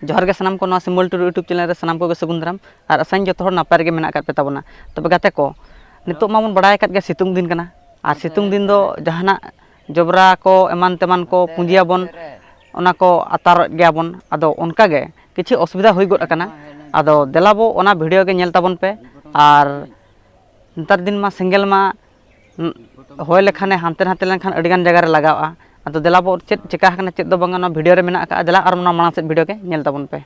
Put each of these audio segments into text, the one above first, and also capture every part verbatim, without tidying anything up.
ᱡᱚᱦᱟᱨ ᱜᱮ ᱥᱟᱱᱟᱢ ᱠᱚ, ᱱᱚᱣᱟ ᱥᱤᱢᱵᱚᱞ ᱴᱩᱰᱩ YouTube ᱪᱮᱱᱮᱞ ᱨᱮ ᱥᱟᱱᱟᱢ ᱠᱚᱜᱮ ᱥᱟᱹᱜᱩᱱ ᱫᱟᱨᱟᱢ᱾ ᱟᱨ ᱟᱥᱟᱧ ᱡᱚᱛᱚ ᱦᱚᱲ ᱱᱟᱯᱟᱭ ᱨᱮᱜᱮ ᱢᱮᱱᱟᱜ ᱟᱠᱟᱫ ᱯᱮ ᱛᱟᱵᱚᱱᱟ᱾ ᱛᱚᱵᱮ ᱜᱟᱛᱮ ᱠᱚ, ᱱᱤᱛᱚᱜ ᱢᱟᱵᱚᱱ ᱵᱟᱲᱟᱭ ᱟᱠᱟᱫ ᱜᱮ ᱥᱤᱛᱩᱝ ᱫᱤᱱ ᱠᱟᱱᱟ, ᱟᱨ ᱥᱤᱛᱩᱝ ᱫᱤᱱ ᱫᱚ ᱡᱟᱦᱟᱱᱟᱜ ᱡᱚᱵᱽᱨᱟ ᱠᱚ ᱮᱢᱟᱱ ᱛᱮᱢᱟᱱ ᱠᱚ ᱯᱩᱸᱡᱤᱭᱟᱵᱚᱱ, ᱚᱱᱟ ᱠᱚ ᱟᱛᱟᱨᱮᱫ ᱜᱮᱭᱟᱵᱚᱱ᱾ ᱟᱫᱚ ᱚᱱᱠᱟ ᱜᱮ ᱠᱤᱪᱷᱩ ᱚᱥᱩᱵᱤᱫᱷᱟ ᱦᱩᱭ ᱜᱚᱫ ᱟᱠᱟᱱᱟ᱾ ᱟᱫᱚ ᱫᱮᱞᱟ ᱵᱚ ᱚᱱᱟ ᱵᱷᱤᱰᱤᱭᱳ ᱜᱮ ᱧᱮᱞ ᱛᱟᱵᱚᱱ ᱯᱮ᱾ ᱟᱨ ᱱᱮᱛᱟᱨ ᱫᱤᱱ ᱢᱟ ᱥᱮᱸᱜᱮᱞ ᱢᱟ ᱦᱚᱭ ᱞᱮᱠᱷᱟᱱᱮ ᱦᱟᱱᱛᱮ ᱱᱟᱛᱮ ᱞᱮᱱᱠᱷᱟᱱ ᱟᱹᱰᱤᱜᱟᱱ ᱡᱟᱭᱜᱟ ᱨᱮ ᱞᱟᱜᱟᱣᱼᱟ᱾ ᱟᱫᱚ ᱫᱮᱞᱟ ᱵᱚ ᱪᱮᱫ ᱪᱮᱠᱟ ᱟᱠᱟᱱᱟ, ᱪᱮᱫ ᱫᱚ ᱵᱟᱝᱟ, ᱱᱚᱣᱟ ᱵᱷᱤᱰᱤᱭᱳ ᱨᱮ ᱢᱮᱱᱟᱜ ᱟᱠᱟᱫᱼᱟ᱾ ᱫᱮᱞᱟ ᱟᱨ ᱱᱚᱣᱟ ᱢᱟᱲᱟᱝ ᱥᱮᱫ ᱵᱷᱤᱰᱤᱭᱳ ᱜᱮ ᱧᱮᱞ ᱛᱟᱵᱚᱱ ᱯᱮ᱾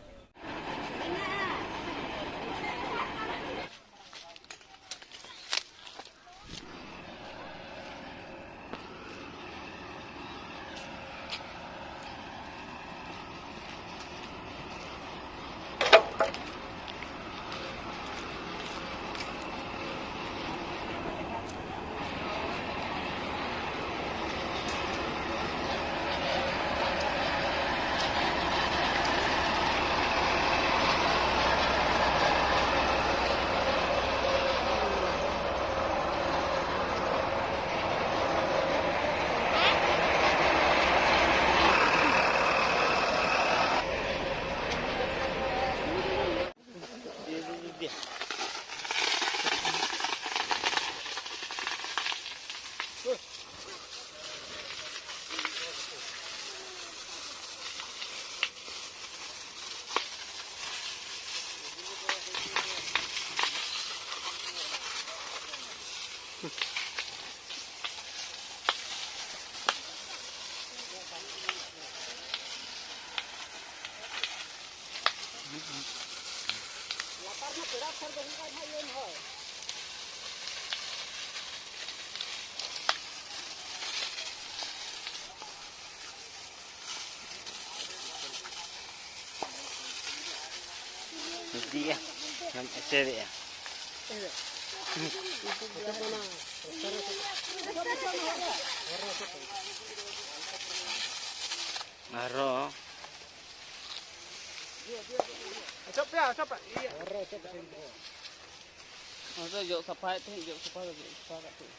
ᱤᱫᱤᱭᱟ, ᱧᱟᱢ ᱮᱥᱮᱫᱮᱜᱼᱟ᱾ ᱟᱨᱚ᱾ ᱚᱪᱚᱜ ᱯᱮ, ᱚᱪᱚᱜ ᱯᱮ᱾ ᱤᱭᱟᱹ᱾ ᱚᱱᱟ ᱫᱚ ᱡᱚᱜ ᱥᱟᱯᱷᱟᱭᱮᱫ ᱛᱟᱦᱮᱸᱫ, ᱡᱚᱜ ᱥᱟᱯᱷᱟ ᱫᱚ ᱡᱚᱜ ᱥᱟᱯᱷᱟ ᱠᱟᱜ ᱛᱟᱦᱮᱸᱫ᱾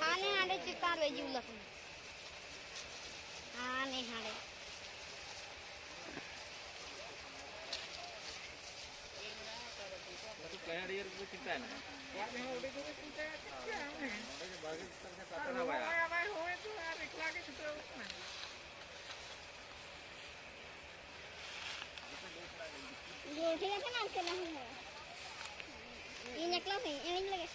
ᱦᱟᱱᱮ ᱦᱟᱸᱰᱮ ᱪᱮᱛᱟᱱ ᱨᱮ ᱡᱩᱞ ᱟᱠᱟᱱᱟ᱾ ᱦᱟᱱᱮ ᱦᱟᱸᱰᱮ᱾ ᱤᱧ ᱮᱠᱞᱟ ᱛᱤᱧ ᱮᱱᱮᱡ ᱞᱟᱹᱜᱤᱫ᱾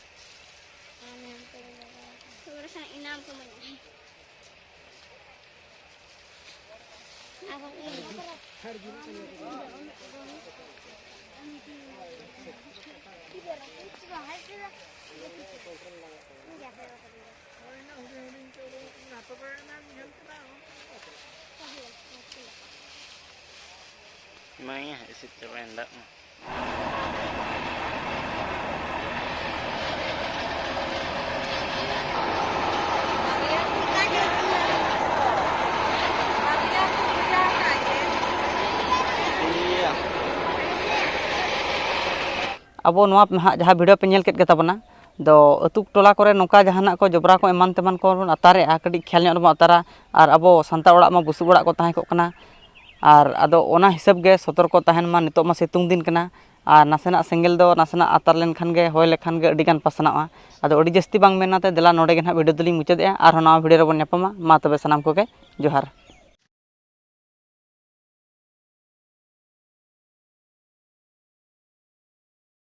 ᱛᱚᱵᱮ ᱠᱷᱟᱱ ᱤᱱᱟᱢ ᱠᱚ ᱢᱮᱱᱟᱜᱼᱟ᱾ ᱢᱟᱭᱟ ᱤᱥᱤᱫ ᱪᱟᱵᱟᱭᱮᱱ ᱫᱟᱜ ᱢᱟ᱾ ᱟᱵᱚ ᱱᱚᱣᱟ ᱱᱟᱦᱟᱜ ᱡᱟᱦᱟᱸ video ᱯᱮ ᱧᱮᱞ ᱠᱮᱫ ᱜᱮ ᱛᱟᱵᱚᱱᱟ, ᱫᱚ ᱟᱹᱛᱩ ᱴᱚᱞᱟ ᱠᱚᱨᱮ ᱱᱚᱝᱠᱟ ᱡᱟᱦᱟᱱᱟᱜ ᱠᱚ ᱡᱚᱵᱽᱨᱟ ᱠᱚ ᱮᱢᱟᱱ ᱛᱮᱢᱟᱱ ᱠᱚ ᱵᱚᱱ ᱟᱛᱟᱨᱮᱜᱼᱟ, ᱠᱟᱹᱴᱤᱡ ᱠᱷᱮᱭᱟᱞ ᱧᱚᱜ ᱨᱮᱵᱚᱱ ᱟᱛᱟᱨᱟ᱾ ᱟᱨ ᱟᱵᱚ ᱥᱟᱱᱛᱟᱲ ᱚᱲᱟᱜ ᱢᱟ ᱵᱩᱥᱩᱵ ᱚᱲᱟᱜ ᱠᱚ ᱛᱟᱦᱮᱸ ᱠᱚᱜ ᱠᱟᱱᱟ, ᱟᱨ ᱟᱫᱚ ᱚᱱᱟ ᱦᱤᱥᱟᱹᱵ ᱜᱮ ᱥᱚᱛᱚᱨᱠᱚ ᱛᱟᱦᱮᱱ ᱢᱟ᱾ ᱱᱤᱛᱚᱜ ᱢᱟ ᱥᱤᱛᱩᱝ ᱫᱤᱱ ᱠᱟᱱᱟ, ᱟᱨ ᱱᱟᱥᱮᱱᱟᱜ ᱥᱮᱸᱜᱮᱞ ᱫᱚ ᱱᱟᱥᱮᱱᱟᱜ ᱟᱛᱟᱨ ᱞᱮᱱᱠᱷᱟᱱ ᱜᱮ, ᱦᱚᱭ ᱞᱮᱠᱷᱟᱱ ᱜᱮ ᱟᱹᱰᱤ ᱜᱟᱱ ᱯᱟᱥᱱᱟᱜᱼᱟ᱾ ᱟᱫᱚ ᱟᱹᱰᱤ ᱡᱟᱹᱥᱛᱤ ᱵᱟᱝ ᱢᱮᱱ ᱠᱟᱛᱮ, ᱫᱮᱞᱟ ᱱᱚᱰᱮ ᱜᱮ ᱱᱟᱦᱟᱜ video ᱫᱚᱞᱤᱧ ᱢᱩᱪᱟᱹᱫᱮᱜᱼᱟ᱾ ᱟᱨᱦᱚᱸ ᱱᱟᱣᱟ video ᱨᱮᱵᱚᱱ ᱧᱟᱯᱟᱢᱟ᱾ ᱢᱟ ᱛᱚᱵᱮ ᱥᱟᱱᱟᱢ ᱠᱚᱜᱮ ᱡᱚᱦᱟᱨ᱾